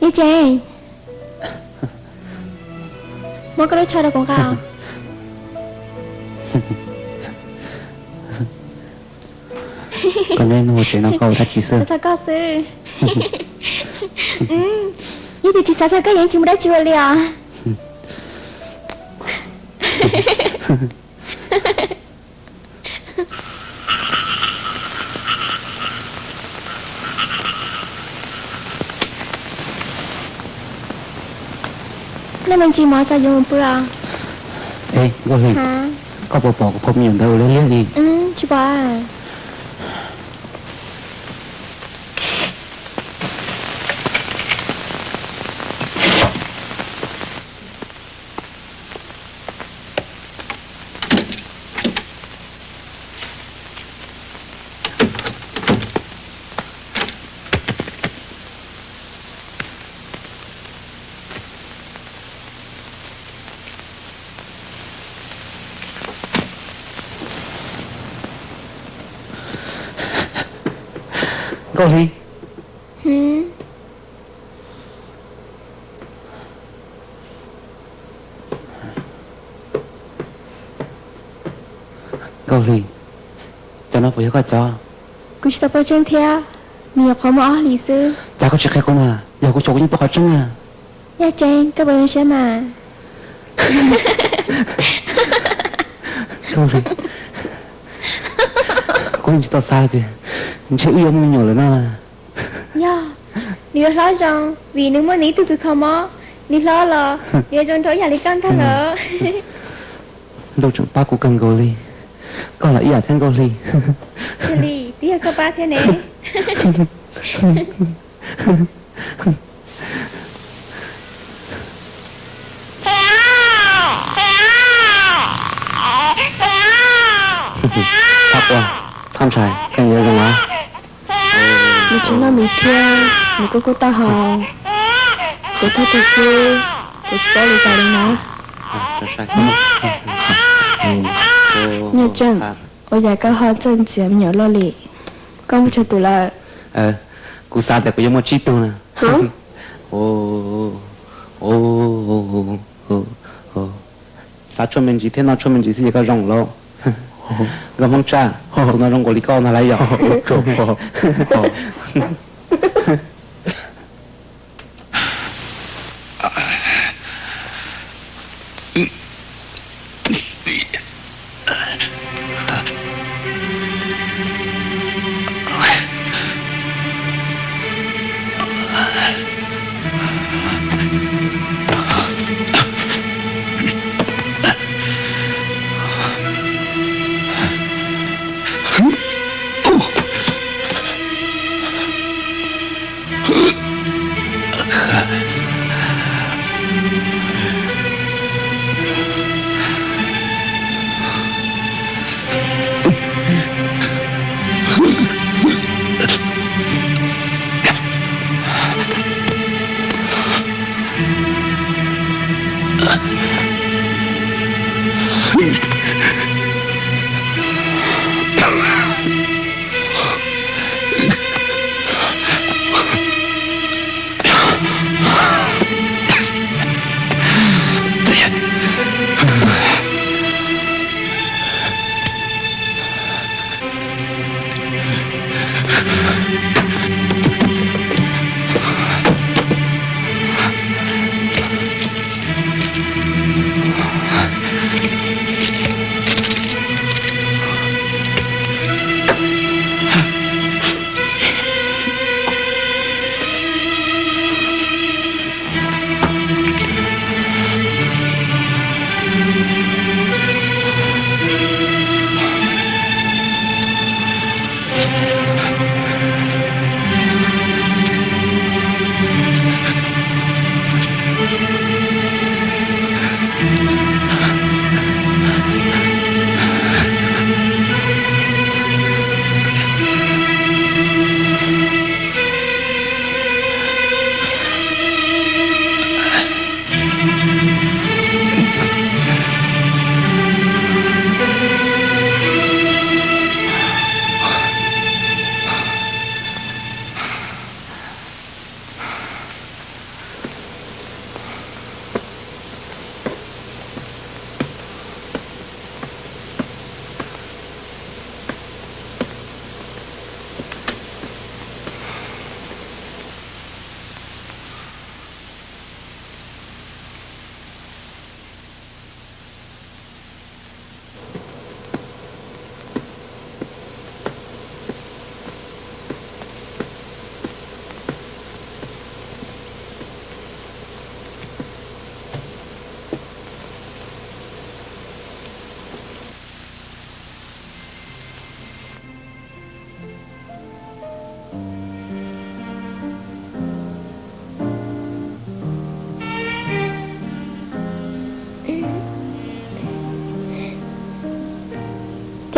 Tsees, muab koj lub tsho rau kuv nqa. Koj nyob ib hnub hauv tsev no koj ua dab tsi xwb? Xav txog koj xwb. Yog tias tsis xav txog koj yeej tsis muaj dab tsi ua li os. Nej me ntsis mov tso yuav mus pw os. Es Nkauj Hli, koj puas pom kuv phooj ywg ntawd ua liab liab li? Tsis pom. Nkauj Hli. Nkauj Hli, cov no puas yog koj cov? Kuv tsis tau paub tseeb thiab, nws nyuam qhuav muaj ob hlis xwb. Cas koj tsis qhia kuv mas, yog kuv xyuas kuv yeej paub qhov tseeb na. Yog tseeb, koj puas zoo siab mas? Nkauj Hli, kuv yeej tsis tau xav tias ntshe wb yuav muaj me nyuam lawm no. Yog, nws yuav hlob zoo vim nws muaj nws ib tug kws kho mob. Nws hlob los nws yuav zoo nraug ib yam li koj ntag lawm. Ntuj tseem pab kuv kawg nkaus li. Koj los ib yam thiab Nkauj Hli. Yog li twb yog koj pab thiab ne. Txhob quaj, txhob ntshai, koj yuav zoo os. Nws tsis noj mis thiab, nws kuj kub taub hau. Kuv thov koj xwb, kuv tsis paub li cas li na. Nyob Tseem, ua cas koj ho txawj ntxias me nyuam loj li? Koj muaj tsawg tus lawm? Kuv xav tias kuv yuav muaj tsib tug na. Xav tshuaj me ntsis thiab noj tshuaj me ntsis xwb ces koj zoo lawm. Nkauj Hmoob Tsaj, tus no zoo nkaus li koj ntag lauj yom.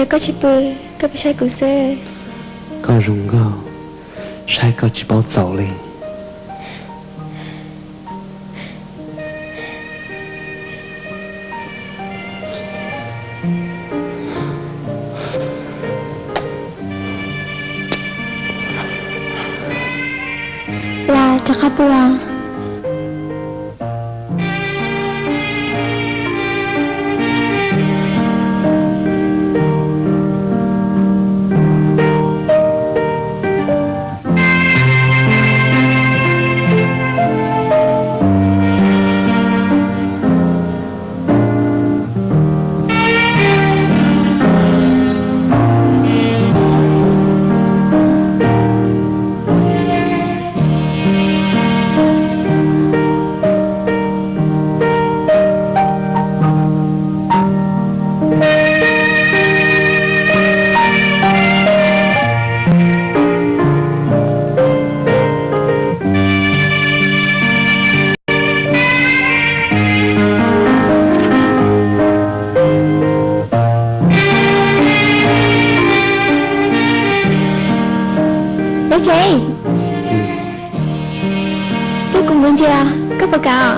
Yog koj tsis pw, koj pw saib kuv xwb. Koj zoo nkauj, saib koj tsis paub txaus li. Las, rov qab pw os. Peb tsev, twb kuv nkuv ntsia, koj puas kam?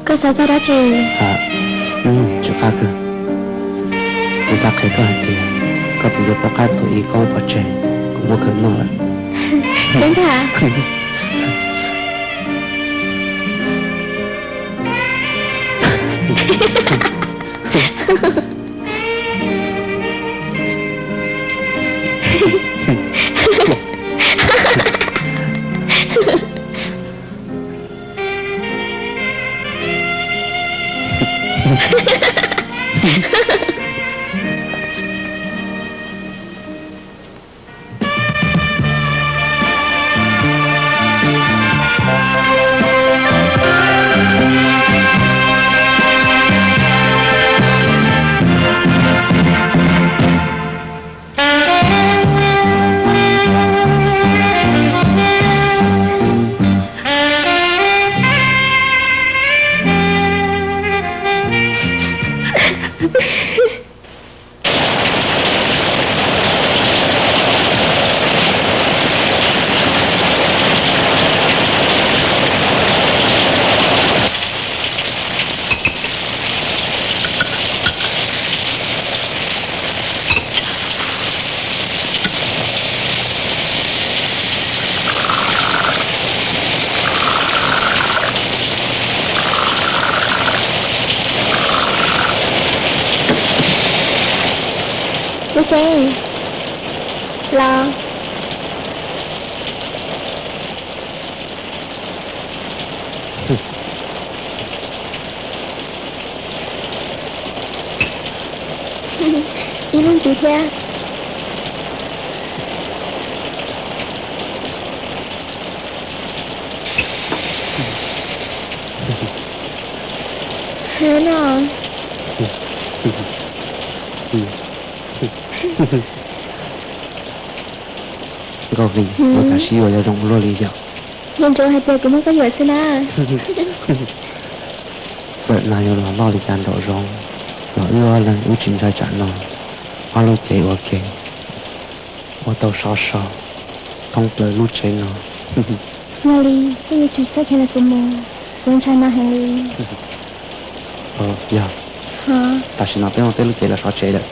Koj xav txog dab tsi? Tsis qab kawg. Kuv xav qhia koj hais tias koj tus ncuav poj qaib thaum ub koj pov tseg, kuv muab kawg noj lawm. Tseeb ntag. Peb tsev los. Ib lub ntxiv thiab. No. Nkauj Hli, ua cas sib yuav yuav zoo ua luaj li yom? Yeej ntsoov hais tias kuv muab koj yuam xwb na. Txawm nas yuav los loj li cas nraum zoov los wb ob leeg wb tsis ntshai tsam no. Ob lub cev ua ke, ua tau sov so thoob plaws lub tsev no. Yog li koj yuav tsum txhob khiav los kuv mus, kuv ntshai nas heev li. Yog, tam sim no peb muab peb lub cev los sov tsev lawm.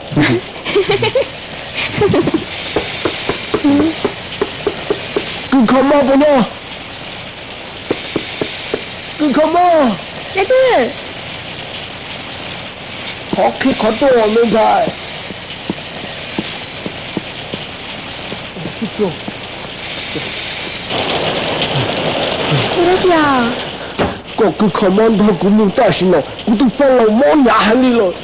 Kws kho mog puas no? Kws kho mog. Qhov khib qhov tuaj me ntxhais. Ua dab tsi os? Koj kws kho mob nrog kuv mus tam sim no, kuv tus poj laus mob hnyav heev li lawm.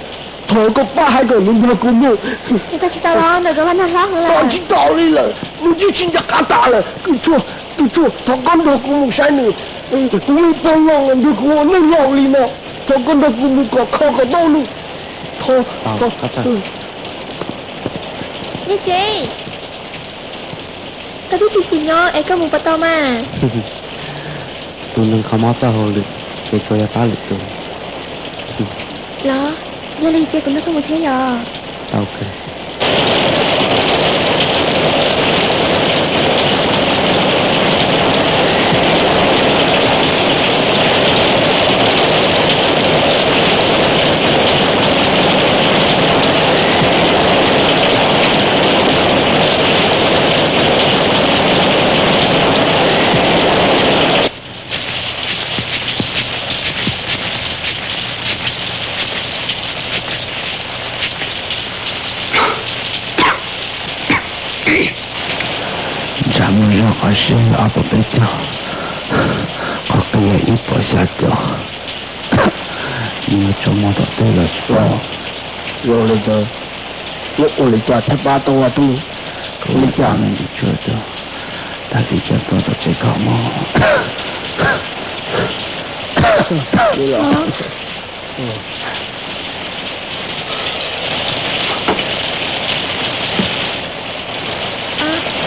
Thov koj pab hais kom nws nrog kuv mus. Nws tau tsis tau los nws zoo li nag hlob heev lawm. Tsis tau li lawm, nws twb tsis nco qab tas lawm. Kws Tshuaj, Kws Tshuaj, thov koj nrog kuv mus saib nws. Kuv muaj poj loj nrog kuv ua neej laus li no, thov koj nrog kuv mus kom kho kom tau nws. Thov, thov. Yeej Tsev, koj twb tsis xis nyob es koj mus puas tau mas? Tus neeg kho mob txoj hauj lwm ces tsuas yog pab lwm tus. Los, yog li ces kuv nrog koj mus thiab yom. Tau kawg. Ntshav muaj zog qhov siab yog ob puas peb caug, qhov qias yog ib puas xya caum. Nws yuav tsaus muag tom tej los tsis paub. Zoo li ntawd, yuav ua li cas thiaj pab tau a tub? Ua li cas me ntsis tsuag tau, tag kis coj tuaj tom tsev kho mob.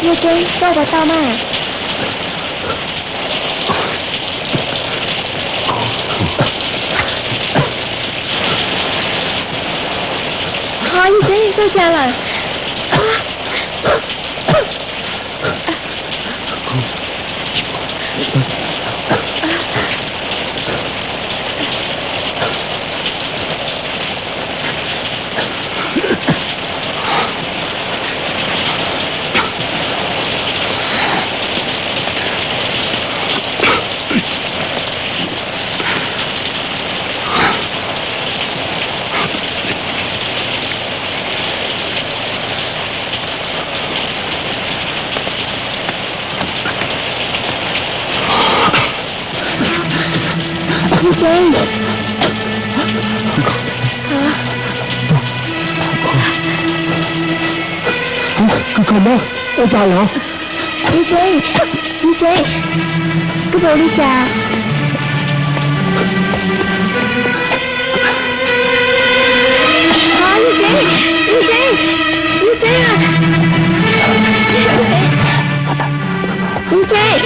Yog Tsev, koj puas tau mas? Ho Yog Tsev, koj cas lawm? Yog Tsev. Koj kho mob ua cas los? Yog Tsev, Yog Tsev, koj puas ua li cas? Yog Tsev, Yog Tsev, Yog Tsev, Yog Tsev,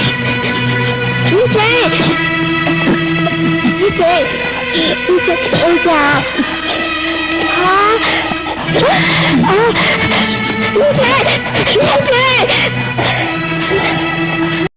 Yog Tsev, Yog Tsev, Yog Tsev, ua li cas? Yog Tsev, Yog Tsev.